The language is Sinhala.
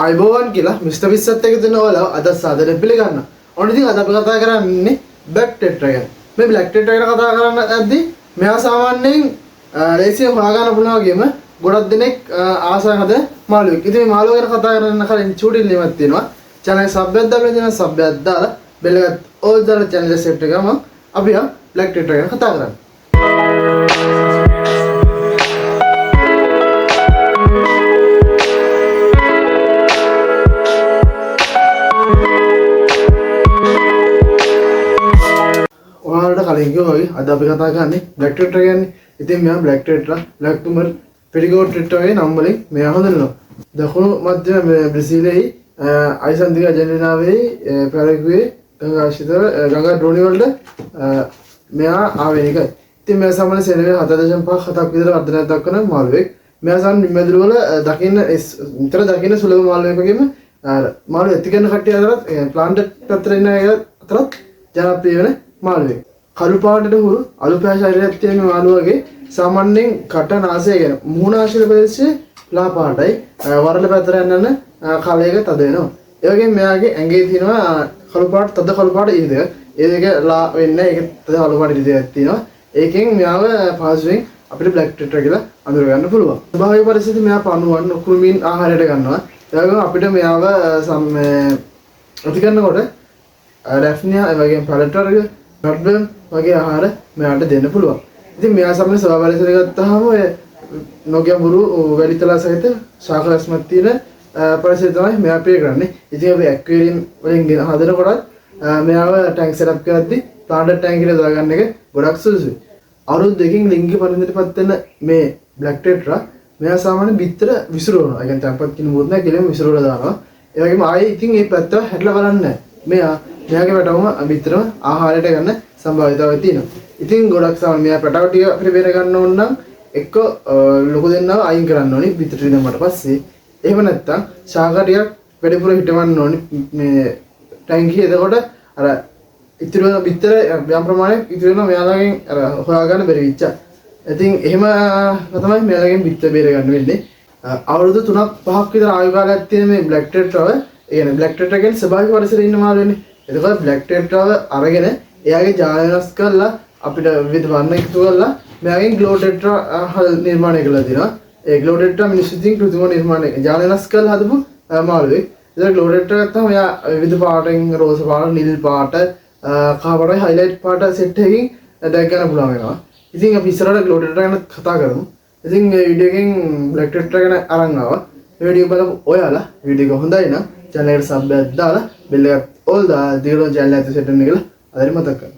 අයිබෝවන් කියලා මිස්ටර් විස්සත් එක දෙන ඔයාලව අද සාදරයෙන් පිළිගන්නවා. ඔන්න ඉතින් අද අපි කතා කරන්නේ බ්ලැක් ටෙට්‍රා ගැන. මේ බ්ලැක් ටෙට්‍රා ගැන කතා කරන්න යද්දී මෙයා සාමාන්‍යයෙන් ලේසියෙන් හොයාගන්න පුළුවන් වගේම ගොඩක් දෙනෙක් ආසාවෙන් හදන මාළුවෙක්. ඉතින් මේ මාළුවා ගැන කතා කරන්න කලින් චූටි ඉල්ලීමක් තියෙනවා. චැනල් එක සබ් එකක් දාලා තියෙනවා, සබ් එකක් දාලා බෙල් එකත් ඕල් දාලා චැනල් එක සෙට් එකම අපි ආ බ්ලැක් ටෙට්‍රා ගැන කතා කරන්න. ඔයාලට කලින් කිව්වා වගේ අද අපි කතා කරන්නේ බ්ලැක් ටෙට්‍රා ගැන. ඉතින් මෙයා බ්ලැක් ටෙට්‍රා, බ්ලැක් තුමර්, පෙරිගෝඩ් ටෙට්‍රා වගේ නම් වලින් මෙයා හඳුන්වනවා. දකුණු මධ්‍ය බ්‍රසීලයේ, අයිසන්දික අර්ජන්ටිනාවේ, පැරගුවේ ගංගා ආශ්‍රිතව ගංගා ද්‍රෝණි වලට මෙයා ආවේනිකයි. ඉතින් මෙයා සාමාන්‍ය සෙනවේ 7.5 7ක් විතර වර්ධනයක් දක්වන මාළුවෙක්. මෙයා සාමාන්‍ය මිමැදුරු වල දකින්න නිතර දකින්න සුලභ මාළුවෙක් වගේම මාළු ඇති කරන කට්ටිය අතරත්, ප්ලාන්ට් පැත්තට ඉන්න අය අතරත් ජනප්‍රිය වෙන මාළුවෙක්. කළු පාටට හුරු අලු පෑ ශරීරයක් තියෙන මේ මාළුවගේ සාමාන්‍යයෙන් කට නාසය ගැන මුහුණ ආශ්‍රිත ප්‍රදේශයේ ලා පාටයි, වරළ පැත්තට යන යන කලයක තද වෙනවා. ඒ වගේම මෙයාගේ ඇඟේ තියෙනවා කළු පාට තද කළු පාට ඉරි දෙක. ඒ දෙක ලා වෙන්නේ ඒක තද කළු පාට ඉරි දෙකක් තියෙනවා. ඒකෙන් මෙයාව පහසුවෙන් අපිට බ්ලැක් ටෙට්‍රා කියලා අඳුර ගන්න පුළුවන්. ස්වභාවික පරිසරයේ මෙයා පණුවන් කෘමීන් ආහාරයට ගන්නවා. ඒ වගේම අපිට මෙයාව ඇති කරනකොට ඩැෆ්නියා, ඒ වගේම පැලට් වර්ග, බ්ලඩ්වර්ම් වගේ ආහාර මෙයාට දෙන්න පුළුවන්. ඉතින් මෙයා සමහර ස්වභාව පරිසරය ගත්තාම ඔය නොගැඹුරු වැලිතලා සහිත ශාක රසමත් තියෙන පරිසරය තමයි මෙයා ප්‍රිය කරන්නේ. ඉතින් අපි ඇක්වේරියම් වලින් ගෙන හදනකොටත් මෙයාව ටැංක් සෙටප් කරද්දි ප්ලාන්ටඩ් ටැංක් එකට දාගන්න එක ගොඩක් සුදුසුයි. අවුරුදු දෙකකින් ලිංගික පරිණතයට පත් වෙන මේ බ්ලැක් ටෙට්‍රා මෙයා සාමාන්‍ය බිත්තර විසිරවනවා. ඒ කියන්නේ තැම්පත් කින මොහොත නෑ කෙලින්ම විසිරවලා දානවා. ඒ වගේම ආයේ ඉතින් මේ පැත්ත හැරිලා බලන්නේ නෑ. මෙයාගේ පැටවම බිත්තරම ආහාරයට ගන්න සම්භාවිතාවය තියෙනවා. ඉතින් ගොඩක් සාමාන්‍ය මෙයා පැටව ටික අපිට බේර ගන්න ඕන නම් එක්ක ලොකු දෙන්නව අයින් කරන්න ඕනි බිත්තර ටික දැම්මට පස්සේ. එහෙම නැත්තම් ශාක ටිකක් වැඩිපුර හිටවන්න ඕනි මේ ටැංකියේ. එතකොට අර ඉතුරු වෙන බිත්තර යම් ප්‍රමාණයක් ඉතුරු වෙනවා මෙයාලගෙන් අර හොයාගන්න බැරි වෙච්ච. ඉතින් එහෙම තමයි මෙයාලගෙන් බිත්තර බේර ගන්න වෙන්නේ. අවුරුදු 3ක් 5ක් විතර ආයු කාලයක් තියෙන මේ බ්ලැක් ටෙට්‍රාව, ඒ කියන්නේ බ්ලැක් ටෙට්‍රා කියන්නේ ස්වභාවික පරිසරයේ ඉන්න මාළුවෙන්නේ. එතකොට බ්ලැක් ටෙට්‍රාව අරගෙන එයාගේ ජාල වෙනස් කරලා අපිට විවිධ වර්ණ එකතු කරලා මෙයාගෙන් ග්ලෝ ටෙට්‍රා නිර්මාණය කරලා තියෙනවා. ඒ ග්ලෝ ටෙට්‍රා මිනිස්සු විසින් කෘත්‍රිම නිර්මාණය ජාල වෙනස් කරලා හදපු මාළුවෙක්. එතකොට ග්ලෝ ටෙට්‍රා ගත්තාම එයා විවිධ පාටෙන් රෝස පාට, නිල් පාට, කහ පාට, හයිලයිට් පාට සෙට් එකකින් දැක් ගන්න පුළුවන් වෙනවා. ඉතින් අපි ඉස්සරහට ග්ලෝ ටෙට්‍රා ගැන කතා කරමු. ඉතින් මේ වීඩියෝ එකෙන් බ්ලැක් ටෙට්‍රා ගැන අරන් ආවා. මේ වීඩියෝ බලපු ඔයාලා වීඩියෝ එක හොඳයි නම් චැනල් එකට සබ් එකක් දාලා බෙල් එකත් ඕල් දාලා දිගටම චැනල් එකට සෙට් වෙන්න කියලා අදට මතක් කරනවා.